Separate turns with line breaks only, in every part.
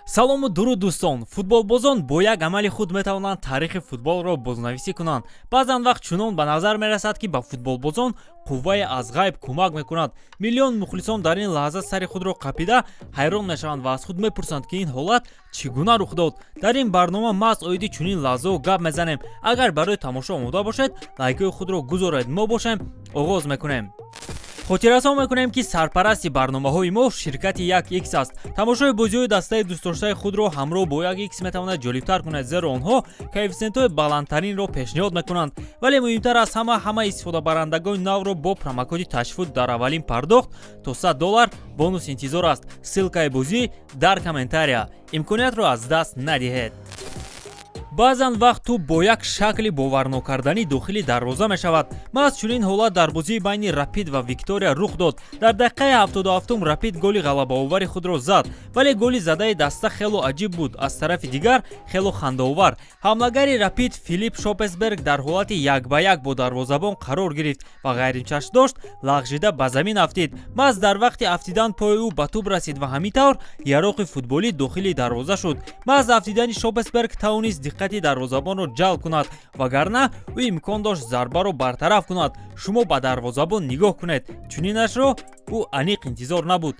Салому дуруд, дӯстон! Футболбозон бо як амали худ метавонанд таърихи футболро бознависӣ кунанд. Баъзан вақт чунон ба назар мерасад, ки ба футболбозон қуввае аз ғайб кӯмак мекунад. Миллион мухлисон дар ин лаҳза сари худро қапида ҳайрон мешаванд ва аз худ мепурсанд, ки ин ҳолат чӣ гуна рух дод. Дар ин барнома маҳз оиди чунин лаҳзао гап мезанем. Агар барои тамошо омода бошед, лайкҳои худро гузоред. Мо бошем, оғоз мекунем. Хотиррасон мекунем, ки сарпарасти барномаҳои мо ширкати як Икс аст. Тамошои бозиҳои дастаи дӯстдоштаи худро ҳамроҳ бо як Икс метавонад ҷолибтар кунад, зеро онҳо коэффисиентҳои баландтаринро пешниҳод мекунанд. Вале муҳимтар аз ҳама, ҳама истифодабарандагони навро бо промокоди ташфуд дар аввалин пардохт то 100 доллар бонус интизор аст. Ссылкаи бозӣ дар комментария. Имкониятро аз даст надиҳед. Баъзан вақт тӯб бо як шакли боварнокарданӣ дохили дарвоза мешавад. Маҳз чунин ҳолат дар бозии байни Рапид ва Виктория рух дод. Дар дақиқаи 77 Рапид голи ғалабаовари худро зад, вале голи задаи даста хело аҷиб буд, аз тарафи дигар хело хандаовар. Ҳамлагари Рапид Филипп Шопесберг дар ҳолати як ба як бо дарвозабон қарор гирифт ва ғайричашмдошт лағжида ба замин афтид. Маҳз дар вақти афтидан пои ӯ ба тӯб расид ва ҳамин тавр яроқи футболӣ дохили дарвоза шуд. Маҳз афтидани Шопесберг тавонист диққати дарвозабонро ҷалб кунад, вагарна ӯ имкон дошт зарбаро бартараф кунад. Шумо ба дарвозабон нигоҳ кунед, чунинашро ӯ аниқ интизор набуд.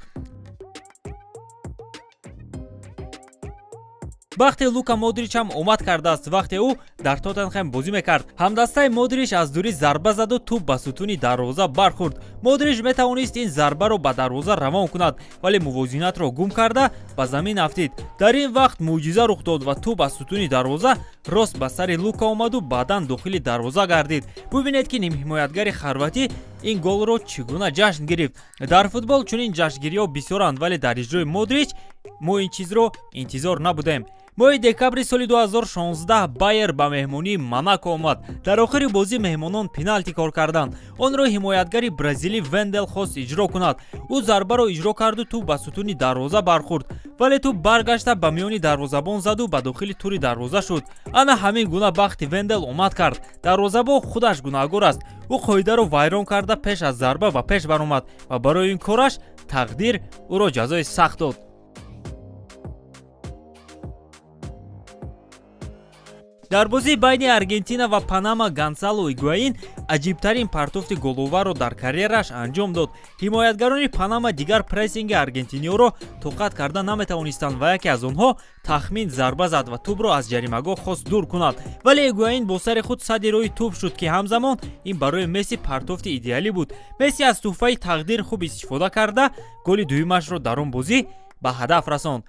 Бахти Лука Модрич ҳам омад кардааст. Вақте ӯ дар Тоттенхем бозӣ мекард, ҳамдастаи Модрич аз дурӣ зарба заду тӯб ба сутуни дарвоза бархӯрд. Модрич метавонист ин зарбаро ба дарвоза равон кунад, вале мувозинатро гум карда ба замин афтид. Дар ин вақт мӯъҷиза рух дод ва тӯб аз сутуни дарвоза рост ба сари Лука омаду баъдан дохили дарвоза гардид. Бубинед, ки нимҳимоятгари хорватӣ ин голро чӣ гуна ҷашн гирифт. Дар футбол чунин ҷашнгириҳо бисёранд, вале дар иҷрои Модрич мо ин чизро интизор набудем. Моҳи декабри соли 2016 Байер ба меҳмонии Монако омад. Дар охири бозӣ меҳмонон пеналти кор карданд. Онро ҳимоятгари бразилӣ Вендел хост иҷро кунад. Ӯ зарбаро иҷро карду тӯб ба сутуни дарвоза бархӯрд, вале тӯб баргашта ба миёни дарвозабон заду ба дохили тури дарвоза шуд. Ана ҳамин гуна бахти Вендел омад кард. Дарвозабон худаш гунаҳгор аст. Ӯ қоидаро вайрон карда, пеш аз зарба ба пеш баромад ва барои ин кораш тақдир ӯро ҷазои сахт дод. Дар бозии байни Аргентина ва Панама Гонсало Игуаин аҷибтарин партофти головарро дар карьераш анҷом дод. Ҳимоятгарони Панама дигар прессинги аргентиниёро тоқат карда наметавонистанд ва яке аз онҳо тахмин зарба зад ва тӯбро аз ҷаримагоҳ хост дур кунад, вале Игуаин бо сари худ садди роҳи тӯб шуд, ки ҳамзамон ин барои Месси партофти идеалӣ буд. Месси аз тӯҳфаи тақдир хуб истифода карда, голи дуюмашро дар он бозӣ ба ҳадаф расонд.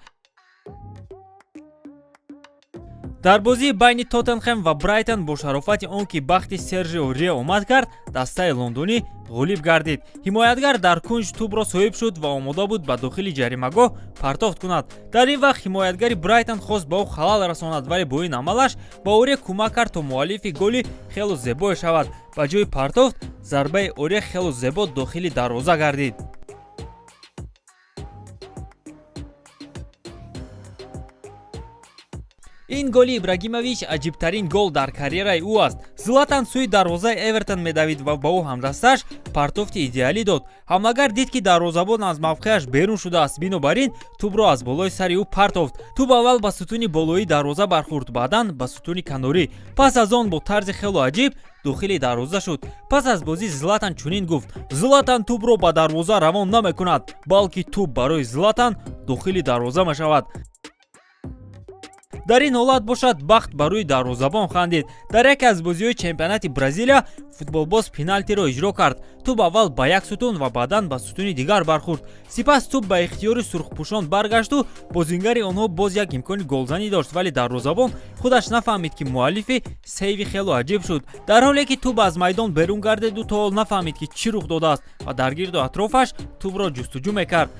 Дар бозии байни Тоттенхем ва Брайтон бо шарофати он ки бахти Сержио Ре омад кард, дастаи лондонӣ ғолиб гардид. Ҳимоятгар дар кунҷ тӯбро соҳиб шуд ва омода буд ба дохили ҷаримагоҳ партофт кунад. Дар ин вақт ҳимоятгари Брайтон хост ба ӯ халал расонад, вале бо ин амалаш ба Оре кӯмак кард, то муаллифи голи хело зебое шавад. Ба ҷои партофт зарбаи Оре хело зебо дохили дарвоза гардид. Ин голи Ибрагимович аҷибтарин гол дар карьераи ӯ аст. Златан сӯи дарвозаи Эвертон медавид ва ба ӯ ҳамдасташ партофти идеалӣ дод. Ҳамлагар дид, ки дарвозабон аз мавқеаш берун шудааст, бинобар ин тӯбро аз болои сари ӯ партофт. Тӯб аввал ба сутуни болоии дарвоза бархӯрд, баъдан ба сутуни канорӣ, пас аз он бо тарзи хело аҷиб дохили дарвоза шуд. Пас аз бозӣ Златан чунин гуфт: «Златан тӯбро ба дарвоза равон намекунад, балки тӯб барои Златан дохили дарвоза мешавад». Дар ин ҳолат бошад, бахт ба рӯи дарвозабон хандид. Дар яке аз бозиҳои чемпионати Бразилия футболбоз пеналтиро иҷро кард. Тӯб аввал ба як сутун ва баъдан ба сутуни дигар бархӯрд. Сипас тӯб ба ихтиёри сурхпӯшон баргашту бозингари онҳо боз як имкони голзанӣ дошт, вале дарвозабон худаш нафаҳмид, ки муаллифи сейви хело аҷиб шуд. Дар ҳоле ки тӯб аз майдон берун гардиду то ҳол нафаҳмид, ки чӣ рух додааст, ва дар гирду атрофаш тӯбро ҷустуҷӯ мекард.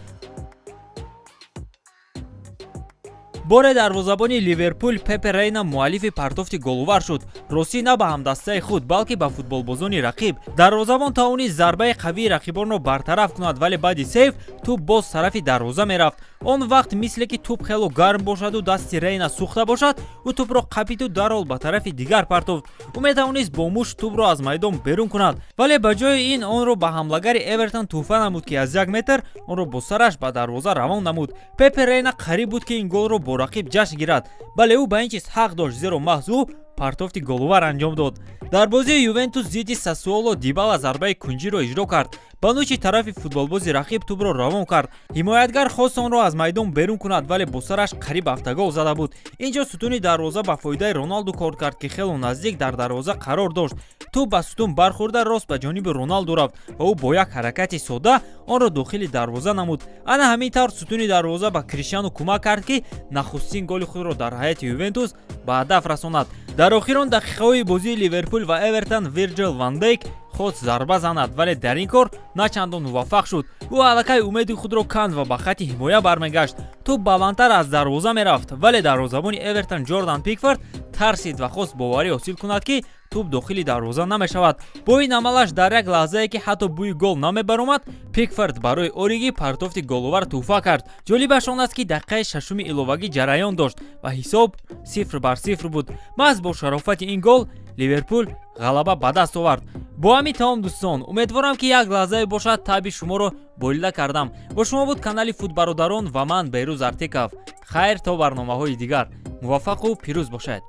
Боре дарвозабони Ливерпул Пепе Рейна муаллифи партофти головар шуд. Ростӣ, на ба ҳамдастаи худ, балки ба футболбозони рақиб. Дарвозабон тавонист зарбаи қавии рақибонро бартараф кунад, вале баъди сейв тӯб боз тарафи дарвоза мерафт. Он вақт, мисле ки тӯб хело гарм бошаду дасти Рейна сӯхта бошад, ӯ тӯбро қапиду дарҳол ба тарафи дигар партофт. Ӯ метавонист бо мушт тӯбро аз майдон берун кунад, вале ба ҷои ин онро ба ҳамлагари Эвертон тӯҳфа намуд, ки аз 1 метр онро бо сараш ба дарвоза равон намуд. Пепе Рейна қариб буд, ки ин голро бо рақиб ҷашн гирад. Бале, ӯ ба ин чиз ҳақ дошт, зеро маҳз ӯ партофти головар анҷом дод. Дар бозии Ювентус зидди Сассуоло Дибала зарбаи кунҷиро иҷро кард. Ба нӯчи тарафи футболбози рақиб тӯбро равон кард. Ҳимоятгар хост онро аз майдон берун кунад, вале бо сараш қариб автогол зада буд. Ин ҷо сутуни дарвоза ба фоидаи Роналду кор кард, ки хело наздик дар дарвоза қарор дошт. Тӯб ба сутун бархӯрда, рост ба ҷониби Роналду рафт ва ӯ бо як ҳаракати содда онро дохили дарвоза намуд. Ана ҳамин тавр сутуни дарвоза ба Криштиану кӯмак кард, ки нахустин голи худро дар ҳайати Ювентус ба ҳадаф расонад. Дар охирон дақиқаҳои бозии Ливерпул ва Эвертон Вирҷил ван Дейк хост зарба занад, вале дар ин кор на чандон муваффақ шуд. Ӯ аллакай умеди худро канд ва ба хатти ҳимоя бармегашт. Тӯб баландтар аз дарвоза мерафт, вале дарвозабони Эвертон Ҷордан Пикфорд тарсид ва хост боварӣ ҳосил кунад, ки тӯб дохили дарвоза намешавад. Бо ин амалаш, дар як лаҳзае, ки ҳатто бӯи гол намебаромад, Пикфорд барои Ориги партофти головар тӯҳфа кард. Ҷолибаш он аст, ки дақиқаи шашуми иловагӣ ҷараён дошт ва ҳисоб 0-0 буд. Маҳз бо шарофати ин гол Ливерпул ғалаба ба даст овард. Бо ҳамин тамом, дӯстон. Умедворам, ки як лаҳзае бошад, таъби шуморо болида кардам. Бо шумо буд канали Футбародарон ва ман, Берӯз Артиков. Хайр, то барномаҳои дигар, муваффақу пирӯз бошед.